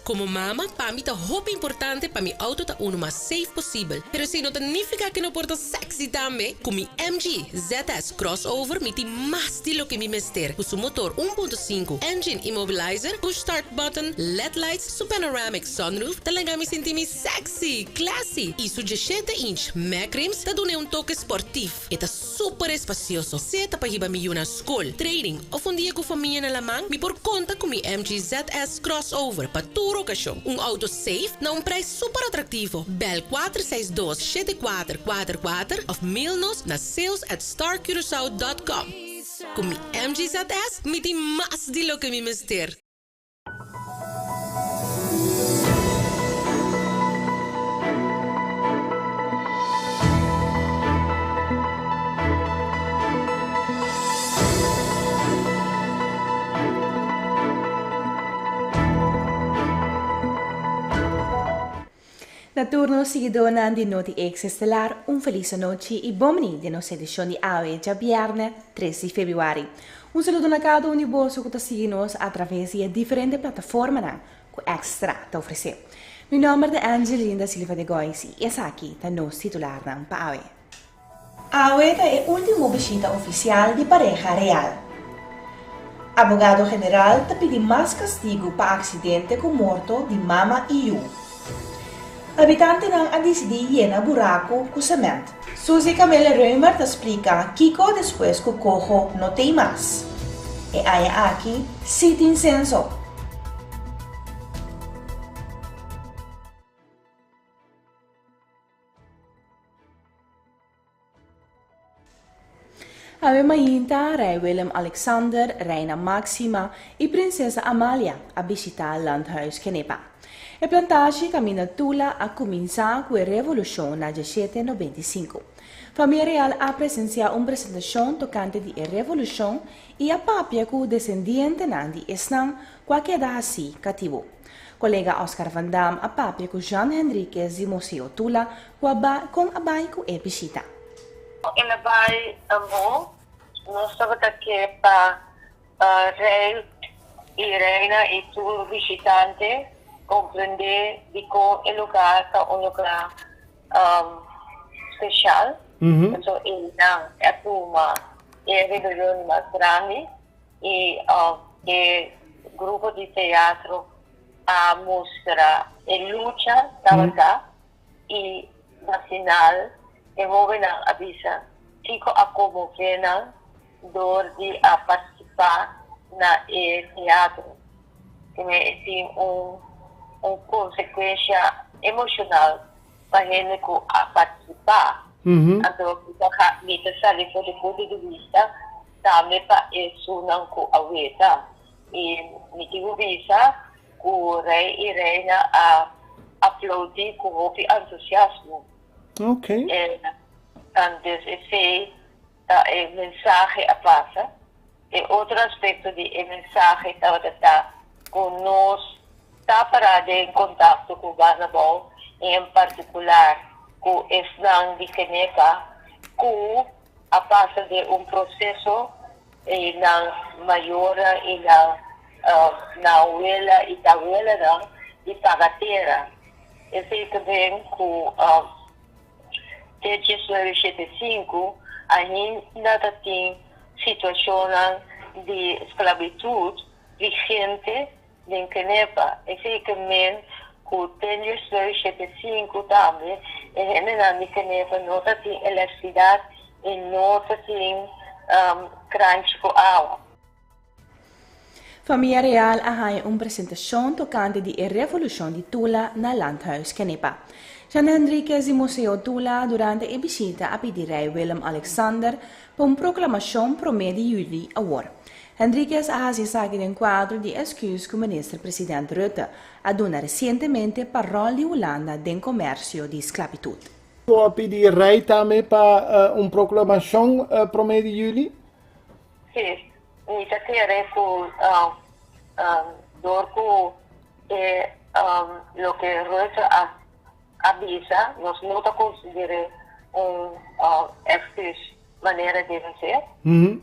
Komo mama, pa mi ta hopi importante pa mi outo ta unu mas safe posibel. Pero esei no ta nifiká ku no por ta sexy tambe. Ku mi MG ZS Crossover mi tin mas di loke mi mester. Ku su motor 1.5, engine immobilizer, push start button, led lights, su panoramic sunroof ta laga mi sinti mi sexy, classy y su 17 inch Mag rims ta dun'e un toke sportief. E ta super espacioso, sea ta pa hiba mi yu na scol, training of un dia cu famia na laman, mi por conta cu mi MG ZS Crossover pa tur ocasion. Un auto safe na un prijs super atractivo. Bel 462 7444 of mail nos na sales@starcuracao.com. Cu mi MG ZS mi tin mas di loke mi mester. Na tur nos siguidónan di Noti Ex Estelar un felis anochi i bon bini den nos edishon di awe djabièrnè tres di febrüari. Un saludo na kada un di boso ku ta sigui nos atraves di e diferente plataformanan ku Extra ta ofresé. Mi nòmber ta Angeline da Silva de Gois i esaki ta nos titularnan pa awe. Awe ta e último bishita ofisial di pareha real. Abogado general ta pidi mas kastigu pa aksidente ku morto di mama i yu. Habitantenan a disidí yena buraku ku semènt. Suzy Camille Römer ta splika kiko despues ku koho no tei mas. E aña aki sí tin senso. Awe mainta Rei Willem Alexander, Reina Máxima i Prinsesa Amalia a bishitá Landhuis Kenepa. E plantashi kaminda Tula a kuminsá ku e revolushon na diesshete 95. Famia Real a presensiá un presentashon tokante di e revolushon i a papia ku desendientenan di esnan ku a keda hasí katibu. Kolega Oscar van Dam a papia ku Jean Henriquez di Museo Tula ku a bai kon a bai ku e bishita. El a bai bon. Nos tabata ke pa rei i reina i tur bishitante komprendé dikon e lugá ta un lugá speshal. Pasobra einan a tuma e rebelion mas grandi i e grupo di teatro a mustra e lucha tabata i na final e hobennan a bisa kiko a konmové nan dor di a partisipá na e teatro. Tene e tin un un konsekuensha emoshonal pa hende ku a partisipá. Anto mi ta sali for di punto di bista tambe pa esunnan ku a weta. I mi tin ku bisa ku rei i reina a aplaudí ku hopi entusiasmo. Antes esei ta e mensahe a pasa. E otro aspekto di e mensahe tabata ta ku nos ta pará den kontakto ku Barnabou i en partikular ku esnan di Kenepa ku a pasa den un proseso i nan mayornan i nan nan wela i tawelanan di paga tera. Esei ta ben ku te 1975 ainda ta tin situashonnan di sklabitut vigente den Kenepa. Esei ke men ku te 1975 tambe e hendenan di Kenepa no ta tin elektrisidat i no ta tin kranchi ku awa. Famia Real a haña un presentashon tokante di e Revolushon di Tula na Landhuis Kenepa. Jean Henriquez di Museo Tula durante e bishita a pidi Rei Willem Alexander pa un proklamashon promé di yüli awor. Henriquez a hasi esaki den kuadro di esküs ku Minister President Rutte a duna resientemente pa ròl di Hulanda den komersio di sklabitut. Bo a pidi Rei tambe pa un proklamashon promé di yüli? Sí, mi ta kere ku dor ku e loke Rutte a a bisa, nos no ta konsider'é un èksküs manera debe ser,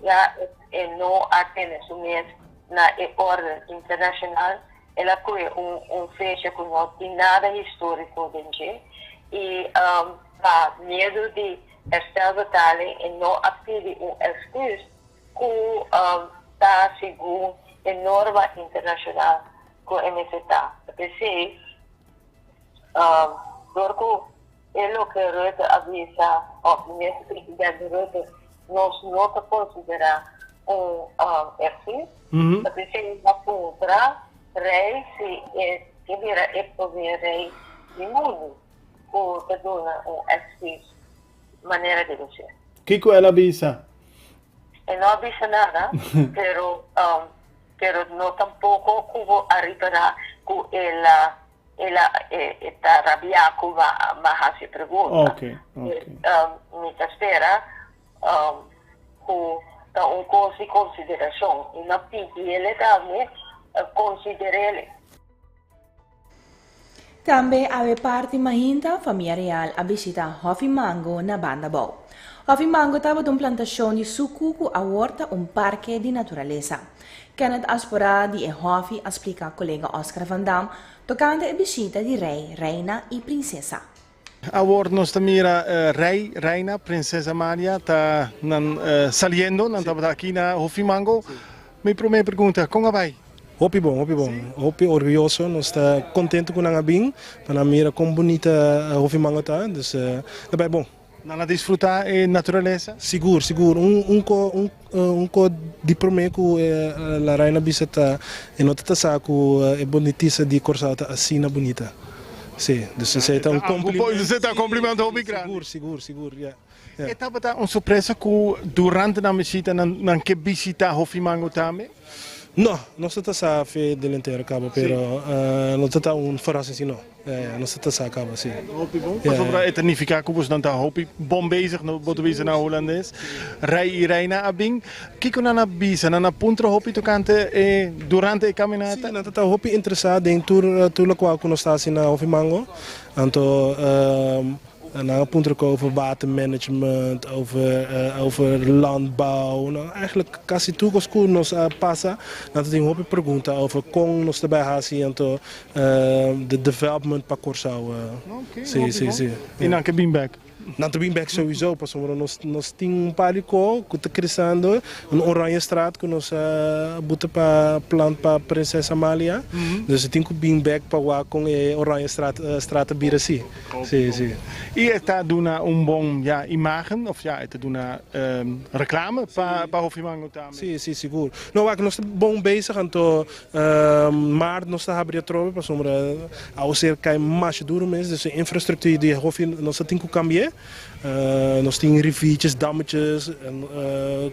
ya e no a tene su mes na e órden internashonal. El a kohe un un fecha ku no tin nada históriko den dje i pa miedu di herstelbetaling e no a pidi un èksküs ku ta segun e norma internashonal ku e mester ta. P'esei dor ku e loke Rutte a bisa òf minister presidente Rutte nos no ta konsiderá un èksküs, ta p'esei a puntra Rei si e ke bira e promé rei di mundu ku ta duna un èksküs manera debe ser. Kiko el a bisa? E no a bisa nada, pero pero no tampoko ku bo a ripará ku el a el a e ta rabiá ku bo a hasi e pregunta. Oke, oke. Mi ta spera ku ta un kos di konsiderashon i no pidi el tambe konsider'el. Tambe awe parti mainta famia real a bishita Hofi Mango na Banda Bou. Hofi Mango tabata un plantashon di suku ku awor ta un parke di naturalesa. Kenneth Aspora di e hofi a splika kolega Oscar van Dam tokante e bishita di rei, reina i prinsesa. Awor nos ta mira Rey, Reina, Prinses Amalia ta nan saliendo, nan tabata aki na Hofi Mango. Mi prome pregunta, kon a bai? Hopi bon, hopi bon. Hopi orguyoso, nos ta contento cu nan a bin pa nan mira con bunita Hofi Mango ta, dus ta bai bon. Nan a disfruta e naturalesa? Sigur, sigur. Un un co un un co di prome cu la Reina bisa ta e no ta ta sa cu e bunitisa di Corsou ta asina bunita. Si, dus esei ta un complimento. Esei ta un complimento hopi grandi. Sigur, sigur, sigur, ya. E tabata un sorpresa cu durante nan bishita nan nan ke bishita Hofi Mango tambe? No, nos ta ta sa fe delantero caba, pero no ta ta un verrassing si no. Nos ta ta sa caba, si. Hopi bon, pasobra e ta nifica cu bosnan ta hopi bon bezig, bo ta bisa na Hulandes. Rey y Reina a bin. Kico nan a bisa? Nan a puntra hopi tocante e durante e caminata? Si, nan ta ta hopi interesa den tur tur locual cu nos ta haci na Hofi Mango. Anto Nan a puntra ku over watermanagement, over over landbouw, no eigenlijk kasi tur kos ku nos a pasa nan ta tin hopi pregunta over kon nos ta bai hasi anto de development pa Kòrsou. Si si si. I nan ke bin bèk? Nan ta bin bèk souiso pasobra nos nos tin un par di ko ku ta kresando, un Oranjestraat ku nos a buta pa plant pa Prinses Amalia, dus e tin ku bin bèk pa wak kon e Oranjestraat straat a bira si. Sí, sí. I e ta duna un bon, ja, imagen of ja, e ta duna reclame pa pa Hofi Mango tambe. Sí, sí, sigur. No, wak, nos ta bon bezig, anto maart nos ta habri atrobe pasobra awaser kai masha duro mes, dus e infrastructuur di Hofi nos ta tin ku cambi'é. Nos tin riviertjes, dammetjes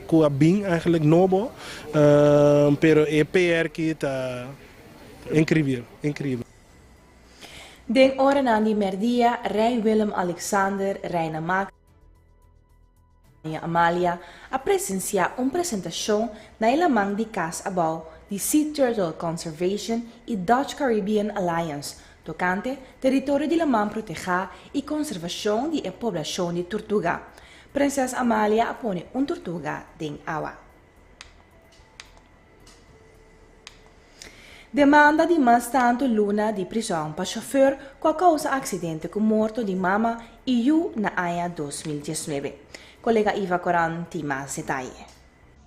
ku a bin eigenlijk nobo, pero e PR ki ta increibel, increibel. Den oranan di merdia, Rei Willem Alexander, Reina Maxima i Amalia a presensiá un presentashon na e laman di Kas Abou di Sea Turtle Conservation i Dutch Caribbean Alliance tokante teritorio di laman protehá i konservashon di e poblashon di turtuga. Prinses Amalia a pone un turtuga den awa. Demanda di mas tantu luna di prizòn pa shofùr ku a kousa aksidente ku morto di mama i yu na aña 2019. Kolega Iva Coran tin mas detaye.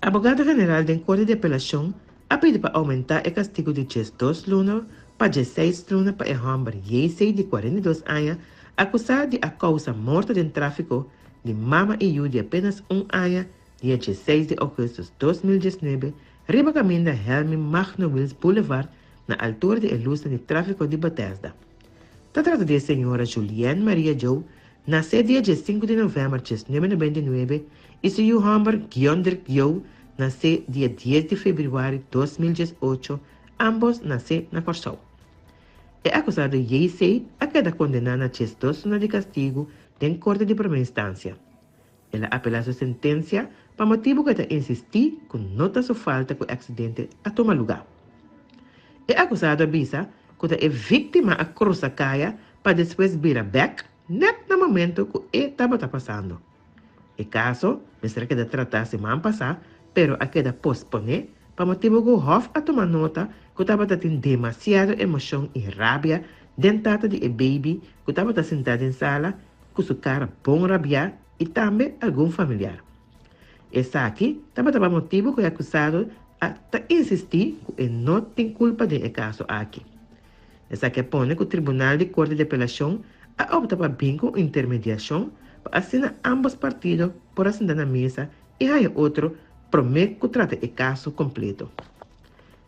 Abogado general den Korte di Apelashon a pidi pa oumentá e kastigu di 12 luna pa 16 luna pa e hòmber JC di 42 aña akusá di a kousa morto den tráfiko di mama i yu di apenas un aña Dia 16 di ougùstùs 2019, riba kaminda Helmin Magno Wiels Boulevard na altura di e lusnan di tráfiko di Bethesda. Ta trata di e señora Julienne Maria Joe, nasé dia 15 di novèmber 1999, i su yu hòmber Giondrick Joe, nasé dia 10 di febrüari 2018, ámbos nasé na Kòrsou. E akusado JC a keda kondená na 12 luna di kastigu den korte di promé instansia. El a apelá su sentensia pa motibu ku e ta insistí ku no ta su falta ku e aksidente a tuma lugá. E akusado a bisa ku ta e víktima a krusa kaya pa despues bira bèk nèt na momento ku e tabata pasando. E kaso mester a keda tratá siman pasá pero a keda posponé pa motibu ku hòf a tuma nota ku tabata tin demasiado emoshon i rabia den tata di e baby ku tabata sintá den sala ku su kara bon rabiá i tambe algun familiar. Esaki tabata pa motibu ku e akusado a ta insistí ku e no tin kulpa den e kaso aki. Esaki a pone ku Tribunal di Korte di Apelashon a opta pa bin ku un intermediashon pa asina ámbos partido por a sinta na mesa i haña otro promé ku trata e kaso kompleto.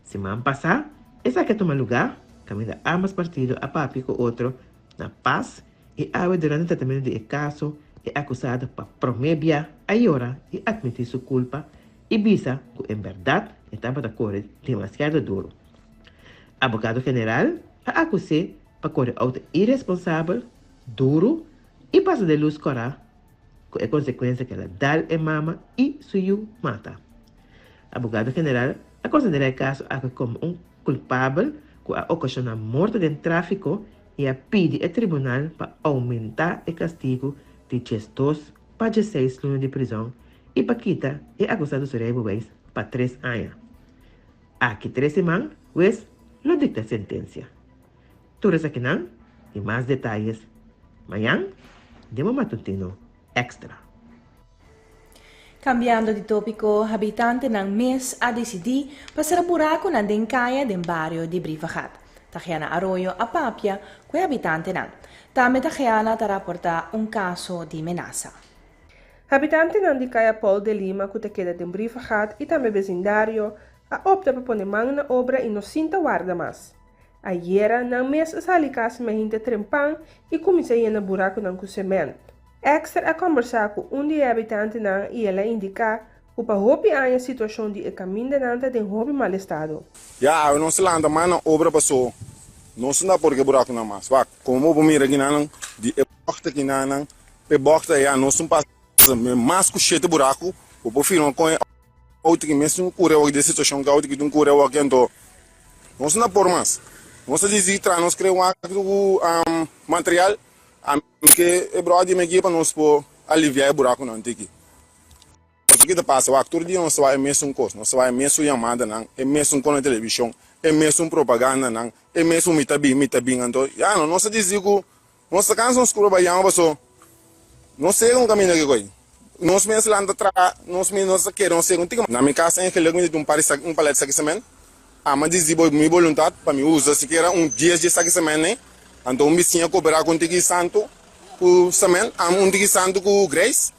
Siman pasá esaki a tuma lugá kaminda ámbos partido a papia ku otro na pas i awe durante tratamentu di e kaso e akusado pa promé bia a yora i atmití su kulpa i bisa ku en bèrdat e tabata kore demasiado duru. Abogado general a akus'é pa kore outo iresponsabel, duru i pasa den lus kòrá ku e konsekuensia ku el a dal e mama i su yu mata. Abogado general a konsiderá e kaso aki komo un kulpabel ku a okashoná morto den tráfiko i a pidi e tribunal pa oumentá e kastigu di 12 pa 16 luna di prizòn i pa kita e akusado su reibeweis pa tres aña. Aki tres siman hues lo dikta sentensia. Tur esakinan i mas detayes mañan den bo matutino Extra. Kambiando di tópiko, habitantenan mes a disidí pa sera burakunan den kaya den bario di Brievengat. Tagiana Arroyo a papia ku e habitantenan. Tambe Tagiana ta raportá un kaso di menasa. Habitantenan di Kaya Paul de Lima ku ta keda den Brievengat i tambe besindario a opta pa pone man na obra i no sinta warda mas. Ayera nan mes a sali kas mehinte trempan i kuminsá yena burakunan ku semènt. Extra a kòmbersá ku un di e habitantenan i el a indiká ku pa hopi aña situashon di e kamindanan ta den hopi mal estado. Ya awe nos lanta man na obra paso nos no ta por ke burakunan mas. Wak, komo bo mira kinanan di e bòkta kinanan p'e bòkta ya nos un pasa mas ku shete buraku bo por firma kon e outo ki mes tin ku kure awor di e situashon ku outo ki tin ku kure awor anto nos no ta por mas. Nos ta disidí traha nos kre wak ku material ami ke e bròder di mi aki pa nos por aliviá e burakunan tiki. Pasobra ki ta pasa wak tur dia nos ta wak e mesun kos, nos ta wak e mesun yamadanan, e mesun kos na televishon, e mesun propagandanan, e mesun mi ta bin, mi ta bin anto ya no nos ta disidí ku Nos ta cansa nos curpa yama paso nos sega un caminda ki coy. Nos mes lanta traha, nos mes nos ta kere nos sega un tiki. Na mi cas en geluk mi ta tin un par di saki, un palet saki cement. Ama disdi bo mi boluntad pa mi usa sikiera un dies dje saki cement nei. Anto un bisiña coopera cu un tiki santo cu cement, am un tiki santo cu greis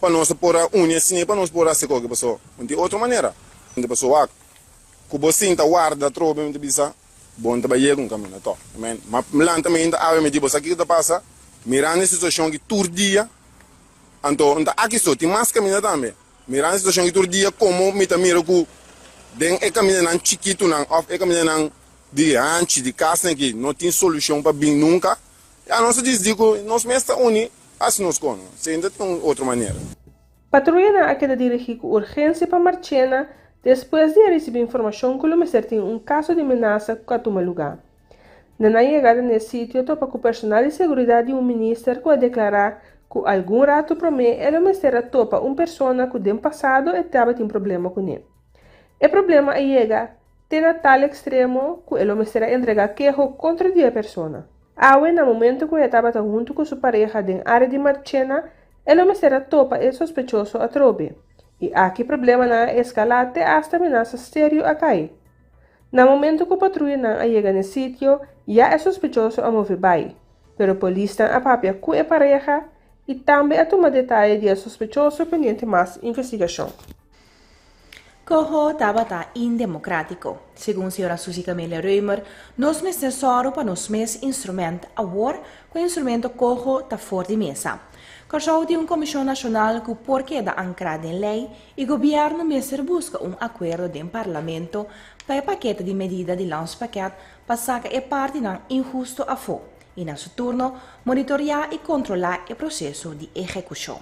pa nos a por a uni asina pa nos por haci coki paso un tin otro manera. Paso wak cu bo sinta warda atrobe mi ta bisa. Bon ta bai yega un kaminda tò. Amen. Ma mi lanta mainta awe mi di bo sa kiko ta pasa? Mirando e situashon aki tur dia, anto no ta aki so, tin mas kaminda tambe. Mirando e situashon aki tur dia komo mi ta mira ku den e kamindanan chikitunan òf e kamindanan di hanchi di kasnan aki no tin solushon pa bin nunka, ya nos ta disidí ku nos mes ta uni hasi nos kono. Esei no ta tin un otro manera. Patruyanan a keda dirigí ku urgensia pa Marchena despues di a risibí informashon ku lo mester tin un kaso di menasa ku a tuma lugá. Na nan yegada na e sitio topa ku personal di seguridat di un minister ku a deklará ku algun ratu promé e lo mester a topa un persona ku den pasado e tabatin problema kuné. E problema a yega te na tal ekstremo ku e lo mester a entregá keho kontra di e persona. Awe na momento ku e tabata huntu ku su pareha den área di Marchena E lo mester a topa e sospechoso atrobe, i aki problemanan a eskalá te asta menasa serio a kai. Na momento ku patruyanan a yega n'e sitio, ya e sospechoso a move bai, pero polisnan a papia ku e pareha i tambe a tuma detaye di e sospechoso pendiente mas investigashon. Coho tabata indemocratico. Segun señora Suzy Camelia Römer, nos mester sòru pa nos mes instrument awor ku e instrumento coho ta for di mesa. Kòrsou tin un komishon nashonal ku por keda ankrá den lei i gobièrnu mester buska un akuerdo den parlamento pa e pakete di medida di Landspakket pa saka e partinan inhusto afó i na su turno monitoriá i kontrolá e proseso di ehekushon.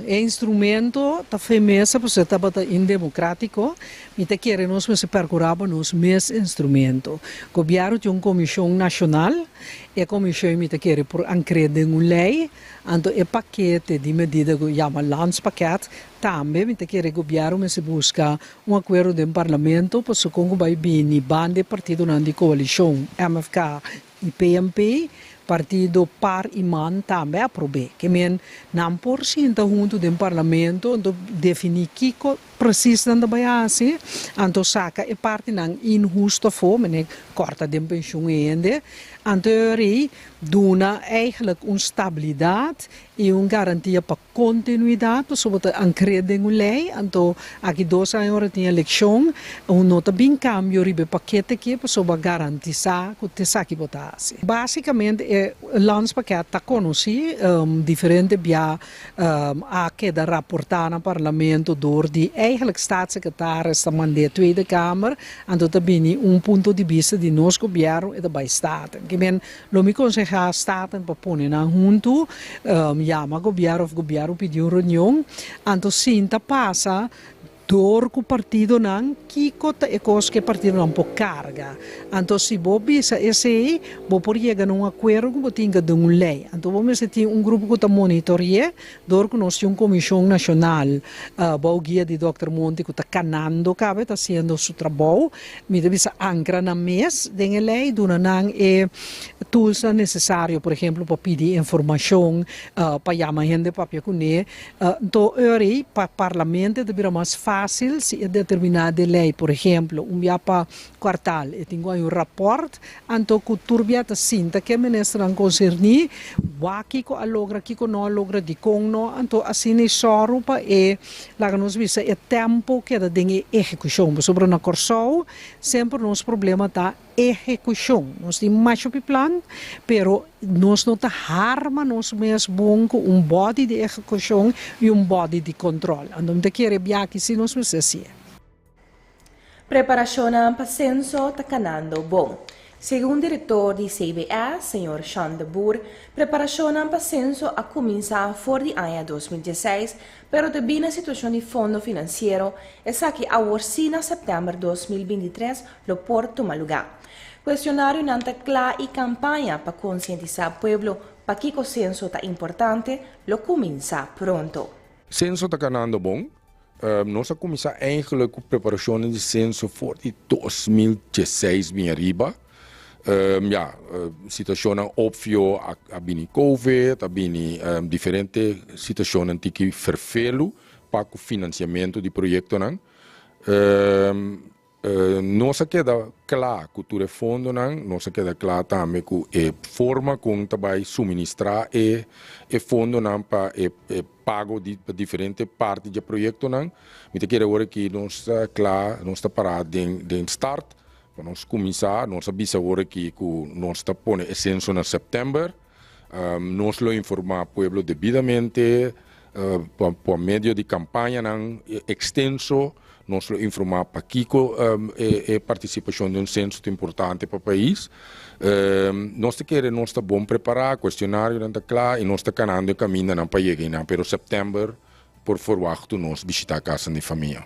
E instrumento ta fe mesa pasobra e tabata indemocratico. Mi ta kere nos mester percura pa nos mes instrumento. Gobierno tin un comision nacional. E komishon mi ta kere por ankr'é den un lei, anto e pakete di medida ku yama landspakket tambe mi ta kere gobièrnu mester buska un akuerdo den parlamento pasobra kon ku bai bini banda e partidonan di koalishon MFK i PNP, partido par i man tambe a aprob'é. Ke men nan por sinta huntu den parlamento anto definí kiko Precies nan ta bai hasi, anto saka e partinan inhusto afó, mene kòrta den penshun e hende, anto e ora ei duna eigenlijk un stabilidat i un garantia pa kontinuidat, pasobra ta ankr'é den un lei, anto aki dos aña ora tin elekshon, un no ta bin kambio riba e pakete aki pasobra garantisá ku t'esaki bo ta hasi. Básikamente e landspakket ta konosí, diferente bia a keda raportá na Parlamento dor di eigenlijk Staatssecretaris ta mand'é Tweede Kamer, anto ta bini un punto di bista di nos gobièrnu e ta bai Staten. Ke men lo mi konsehá Staten pa pone nan huntu, yama gobièrnu òf gobièrnu pidi un reunion, anto sinta pasa Dor ku partidonan, kiko ta e kos ku e partidonan por karga? Anto si bo bisa esei, bo por yega na un akuerdo ku bo tin ka den un lei. Anto bo mester tin un grupo ku ta monitori'é, dor ku nos tin un komishon nashonal bou guia di dòkter Monti ku ta kanando kaba, e ta hasiendo su trabou. Mi ta bisa ankra nan mes den e lei, duna nan e toolsnan nesesario, por ehemplo pa pidi informashon, pa yama hende papia kuné. Nto ori pa parlamento e ta bira mas fácil si e determiná den lei, por ehemplo, un bia pa kuartal e tin ku hay un rapòrt, anto ku tur bia ta sinta ke ministernan konserní, wak kiko a logra, kiko no a logra, dikon no, anto asina e sòru pa e, laga nos bisa, e tèmpo keda den e ehekushon. Pasobra na Kòrsou semper nos problema ta Ehekushon. Nos tin masha hopi plan, pero nos no ta harma nos mes bon ku un body di ehekushon i un body di kontròl. Anto mi ta kere biaha aki si nos mester hasié. Preparashonnan pa senso ta kanando bon. Segun direktor di CBS, señor Sean de Boer, preparashonnan pa senso a kuminsá for di aña 2016, pero debí na situashon di fondo finansiero, esaki awor sí na sèptèmber 2023 lo por tuma lugá. Kuestionarionan ta kla i kampaña pa konsientisá pueblo pakiko senso ta importante lo kuminsá pronto. Senso ta kanando bon. Nos a kuminsá eigenlijk ku preparashonnan di senso for di 2016 bin ariba. Ya, situashonnan opvio a bini covid, a bini diferente situashonnan tiki ferfelu pa ku finansiamentu di proyektonan. Nos a keda kla ku tur e fondonan, nos a keda kla tambe ku e forma kon ta bai suministrá e e fondonan pa e pago di pa diferente parti dje proyektonan. Mi ta kere awor aki nos ta kla, nos ta pará den den start pa nos kuminsá. Nos a bisa awor aki ku nos ta pone e senso na sèptèmber. Nos lo informá pueblo debidamente pa pa medio di kampañanan ekstenso. Nos lo informá pakiko e e partisipashon di un senso ta importante pa pais. Nos ta kere nos ta bon prepará, kuestionarionan ta kla i nos ta kanando e kamindanan pa yega einan, pero sèptèmber por ferwachtu nos bishitá kasanan di famia.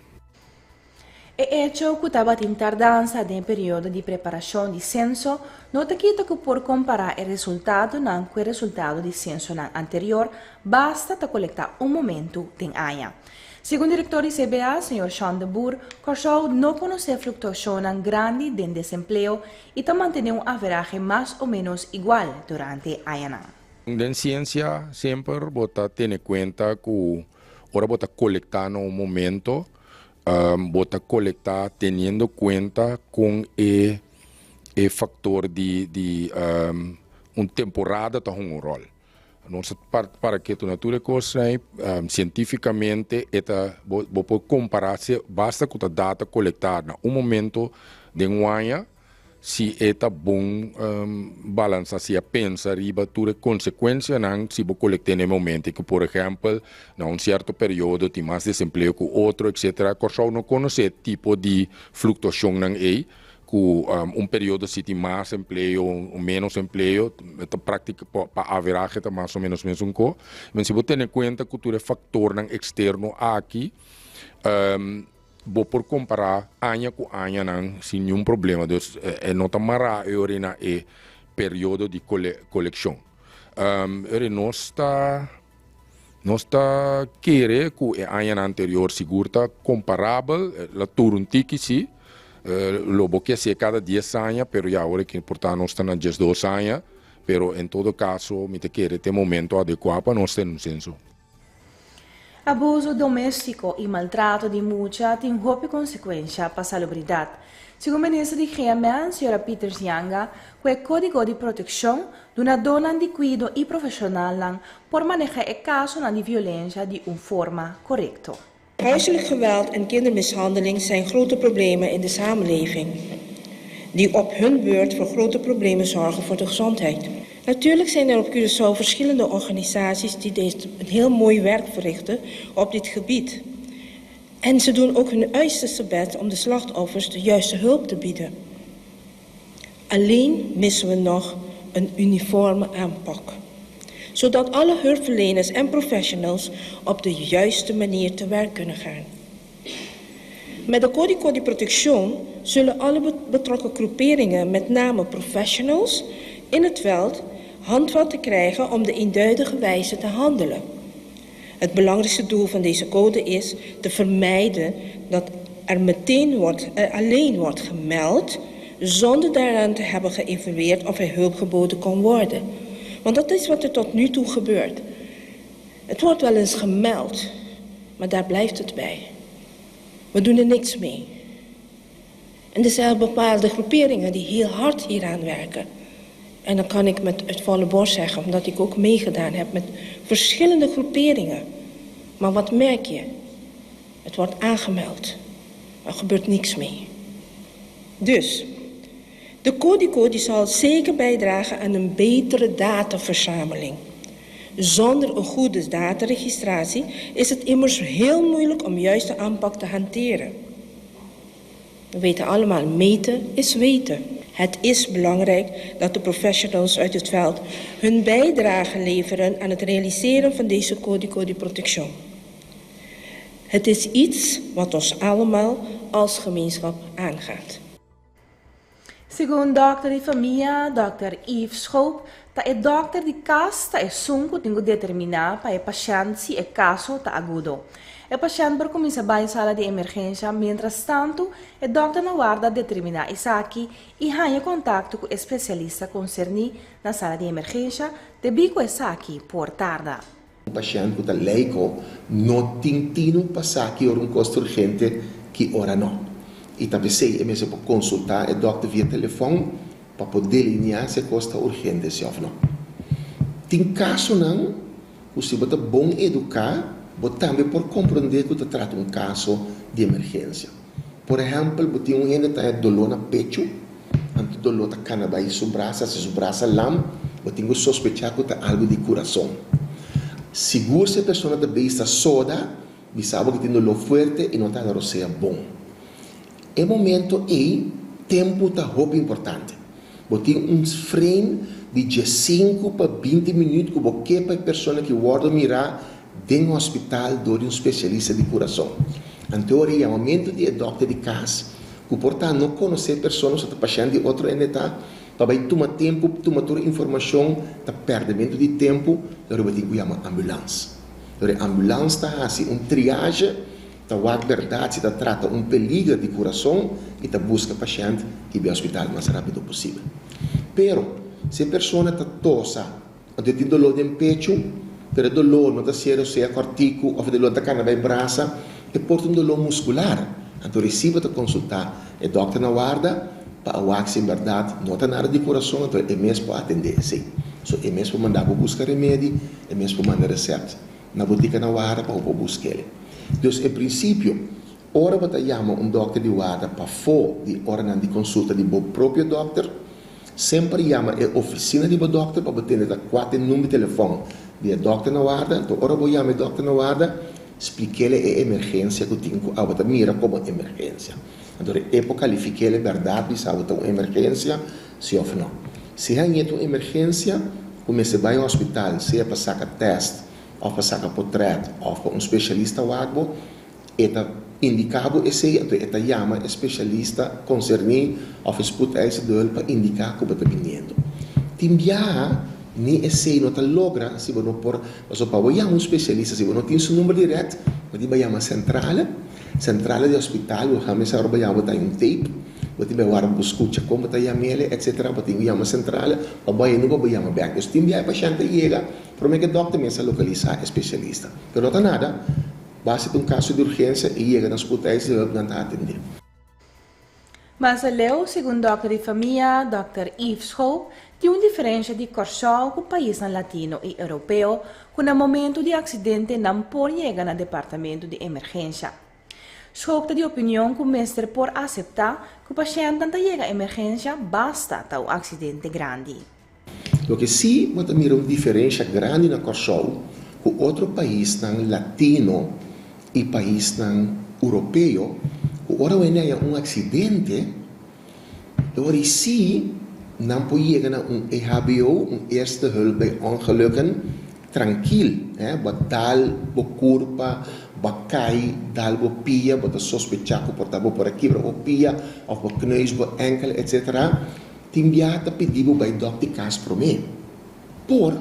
E echo ku tabatin tardansa den periodo di preparashon di senso no ta kita ku por kompará e resultadonan ku e resultado di sensonan anterior, basta ta kolektá un momentu den aña. Segun direktor di CBA, señor Sean de Boer, Kòrsou no konosé fluktuashonnan grandi den desempleo i ta mantené un averahe mas o ménos igual durante añanan. Den siensia semper bo ta tene kuenta ku ora bo ta kolektá na un momento, Bo ta kolektá teniendo kuenta kon e e faktor di di un temporada ta hunga un ròl. Nos ta para ketu na tur e kosnan ei, sientífikamente e ta bo bo por kompará si basta ku ta data kolektá na un momento den un aña, Si e ta bon balansa, si a pensa riba tur e konsekuensianan si bo kolekt'é na e momento ku por ehèmpel na un sierto periodo tin mas desempleo ku otro etcetera. Kòrsou no konosé tipo di fluktuashonnan ei ku un periodo si tin mas empleo o ménos empleo ta práktika pa averahe ta mas o ménos mesun ko. Men si bo tene kuenta ku tur e faktornan eksterno aki Bo por kompará aña ku añanan sin niun problema. Dus e no ta mará e ora na e periodo di kolekshon. Eri nos ta nos ta kere ku e añanan anterior sigur ta komparabel, la tur un tiki si, lo bo ke hasié kada dies aña, pero ya awor aki por ta nos ta na 12 aña, pero en todo kaso mi ta kere ta e momento adekuá pa nos tene un senso. Abuso doméstiko i maltrato di mucha tin hopi konsekuensha pa salubridat. Segun minister di GMN, señora Pieters Janga, ku e kódigo di protekshon, dunadónan di kuido i profeshonalnan por manehá e kasonan di violensha di un forma korekto. Huiselijk geweld en kindermishandeling zijn grote problemen in de samenleving, die op hun beurt voor grote problemen zorgen voor de gezondheid. Natuurlijk zijn er op Curaçao verschillende organisaties die deze een heel mooi werk verrichten op dit gebied. En ze doen ook hun uiterste best om de slachtoffers de juiste hulp te bieden. Alleen missen we nog een uniforme aanpak. Zodat alle hulpverleners en professionals op de juiste manier te werk kunnen gaan. Met de Código de Protección zullen alle betrokken groeperingen, met name professionals in het veld, handvatten krijgen om de eenduidige wijze te handelen. Het belangrijkste doel van deze code is te vermijden dat er meteen wordt, er alleen wordt gemeld zonder daaraan te hebben geëvalueerd of er hulp geboden kon worden. Want dat is wat er tot nu toe gebeurt. Het wordt wel eens gemeld, maar daar blijft het bij. We doen er niks mee. En er zijn bepaalde groeperingen die heel hard hieraan werken. En dan kan ik met het volle borst zeggen, omdat ik ook meegedaan heb met verschillende groeperingen. Maar wat merk je? Het wordt aangemeld. Er gebeurt niks mee. Dus, de Codico die zal zeker bijdragen aan een betere dataverzameling. Zonder een goede dataregistratie is het immers heel moeilijk om juiste aanpak te hanteren. We weten allemaal, meten is weten. Het is belangrijk dat de professionals uit het veld hun bijdrage leveren aan het realiseren van deze Código de Protección. Het is iets wat ons allemaal als gemeenschap aangaat. Segun dòkter di famia, dòkter Yves Schoop, ta e dòkter di kas ta esun ku tin ku determiná pa e pashènt si e kaso ta agudo. E pashènt por kuminsá bai sala di emergensha, mientrastantu e dòkter na warda determiná esaki i haña kontakto ku e spesialista konserní na sala di emergensha debí ku esaki por tarda. Un pashènt ku ta leiko no tin tinu pa sa ki ora un kos ta urgente, ki ora no. I ta p'esei e mester por konsultá e dòkter via telefòn pa por delineá si e kos ta urgente si òf no. Tin kasonan ku si bo ta bon eduká, bo tambe por komprondé ku ta trata un kaso di emergensia. Por ehèmpel, bo tin un hende ta haña doló na pechu, anto doló ta kana bai su brasa, si su brasa lam, bo tin ku sospechá ku ta algu di kurason. Sigur si e persona ta bista soda, bisa bo ku tin doló fuerte i no ta hala rosea bon. E momento ei, tempu ta hopi importante. Bo tin un frame di 15 pa 20 minüt ku bo ke pa e persona ki wòrdu mirá den hospital dor di un spesialista di kurason. Anto ora e yamamentu di e dòkter di kas, ku por ta no konosé e persona osea ta pashènt di otro hende ta, pa bai tuma tempu tuma tur informashon ta pèrdementu di tempu, ora bo tin ku yama ambulans. Ora e ambulans ta hasi un triage, ta wak bèrdat si ta trata un peliger di kurason i ta buska pashènt i bai hospital mas rápido posibel. Pero, si e persona ta tosa Anto e tin doló den pechu, pero e doló no ta ser osea kòrtiku òf e doló ta kana bai brasa, e por ta un doló muskular. Anto resibo ta konsultá e dòkter na warda pa a wak si en bèrdat no ta nada di kurason, anto e mes por atendé esei. So e mes por manda bo buska remedi, e mes por manda resèpt na botika na warda pa bo por busk'el. Dus en prinsipio, ora bo ta yama un dòkter di warda pafó di oranan di konsulta di bo propio dòkter, Semper yama e oficina di bo dokter pa bo tende ta cua ta e number di telefon di e dokter na warda. Enton ora bo yama e dokter na warda, splikele e emergencia cu tin cu abo ta mira como emergencia. Anto e por califikele berdad bisa abo ta un emergencia si of no. Si hañ'e ta un emergencia cu mester bay hospital sea pa saca test of pa saca potret of pa un specialista wak bo, E ta indiká bo esei, anto e ta yama e spesialista konserní òf e spoedeisende hulp pa indiká ku bo ta biniendo. Tin biaha ni esei no ta logra si bo no por, pasobra pa bo yama un spesialista si bo no tin su number dirèkt, bo tin bai yama sentrale, sentrale di hospital, bo hami sa ora bo yama bo ta hay un tape, bo tin bai wara bo skucha kon bo ta yam'el etsetera, bo tin ku yama sentrale pa bo haña number pa bo yama bèk. Dus tin biaha e pashènt ta yega promé ku e dòkter mes a lokalisá e spesialista. Pero no ta nada, basta ta un kaso di urgensia i yega na spoedeisende hulp nan ta atendé. Mas aleu, segun dòkter di famia, dòkter Yves Schoop, tin un diferensha di Kòrsou ku paisnan latino i europeo ku na momentu di aksidente nan por yega na departamento di emergensha. Schoop ta di opinion ku mester por aseptá ku pashèntnan ta yega emergensha basta ta un aksidente grandi. Loke sí bo ta mira un diferensha grandi na Kòrsou ku otro paisnan latino i paisnan europeo ku ora wende haña un aksidente e ora ei sí nan por yega na un EHBO, un Eerste Hulp bij Ongelukken, trankil. Bo a dal bo kurpa, bo a kai, dal bo pia, bo ta sospechá ku por ta bo por a kibra bo pia òf bo kneus bo ènkel etsetera. Tin biaha ta pidi bo bai dòk di kas promé. Por,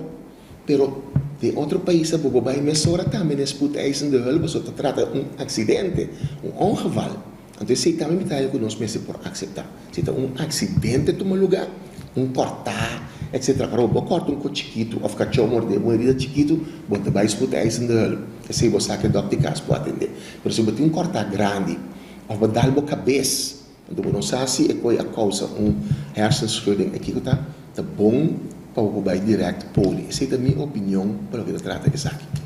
pero den otro paisnan bo por bai mesora tambe na e spoedeisende hulp pasobra ta trata un aksidente, un ongeval. Anto esei tambe mi ta haña ku nos mester por akseptá. Si ta un aksidente tuma lugá, un kòrtá, etsetera. Ora bo kòrta un kos chikitu òf kachó mordé bo un herida chikitu, bo ta bai spoedeisende hulp. Esei bo sa ku e dòk di kas por atendé. Pero si bo tin un kòrtá grandi òf bo dal bo kabes, Anto bo no sa si e koe a kousa un hersenschudding e kiko ta, ta bon pa bo por bai direct poli. Esei ta mi opinion pa loke ta trata esaki.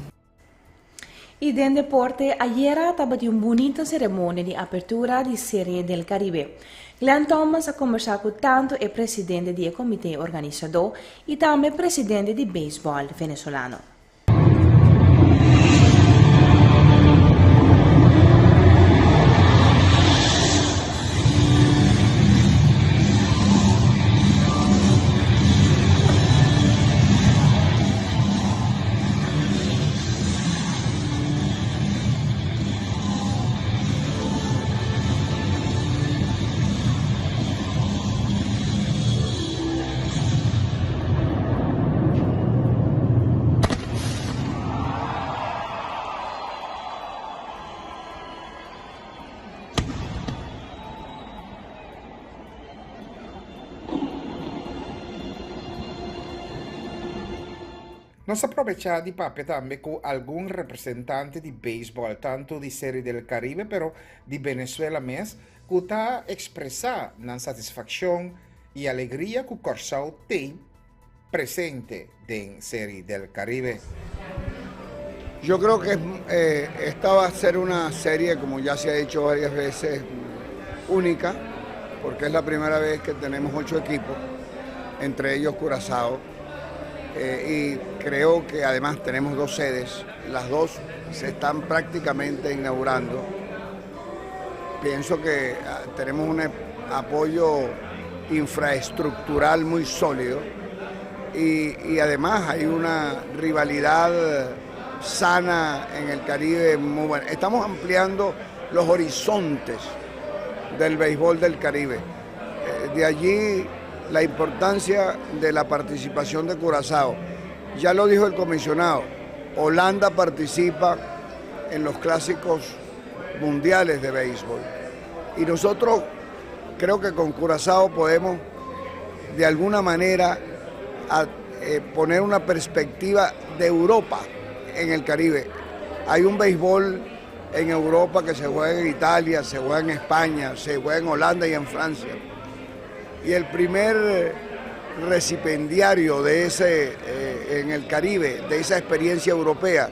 Y den deporte, ayera tabatin un bunita ceremonia di apertura di Serie del Caribe. Glenn Thomas a combersa cu tanto e presidente di e comite organisador y tambe presidente di baseball Venezolano. Nos a probechá di papia tambe ku algun representante di beisbòl, tantu di Serie del Caribe pero di Venezuela mes, ku ta ekspresá nan satisfakshon i alegria ku Kòrsou t'ei presente den Serie del Caribe. Yo creo que eh, esta va a ser una serie, como ya se ha hecho varias veces, única, porque es la primera vez que tenemos ocho equipos, entre ellos Curazao. Eh, y creo que además tenemos dos sedes, las dos se están prácticamente inaugurando. Pienso que ah, tenemos un apoyo infraestructural muy sólido y, además hay una rivalidad sana en el Caribe muy buena. Estamos ampliando los horizontes del béisbol del Caribe. Eh, de allí la importancia de la participación de Curazao. Ya lo dijo el comisionado, Holanda participa en los clásicos mundiales de béisbol. Y nosotros creo que con Curazao podemos de alguna manera eh, poner una perspectiva de Europa en el Caribe. Hay un béisbol en Europa que se juega en Italia, se juega en España, se juega en Holanda y en Francia. Y el primer recipendiario de ese, eh, en el Caribe, de esa experiencia europea,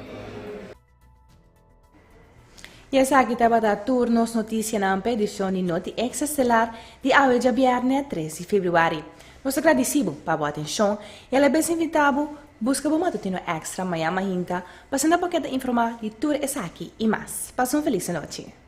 I esaki tabata tur nos notisianan pa edishon di Noti Extra Estelar di awe djabièrnè tres di febrüari. Nos ta gradisí bo pa bo atenshon i alabes invitá bo buska bo matutino extra mañan mainta pa asina bo keda informá di tur esaki i mas. Pasa un felis anochi.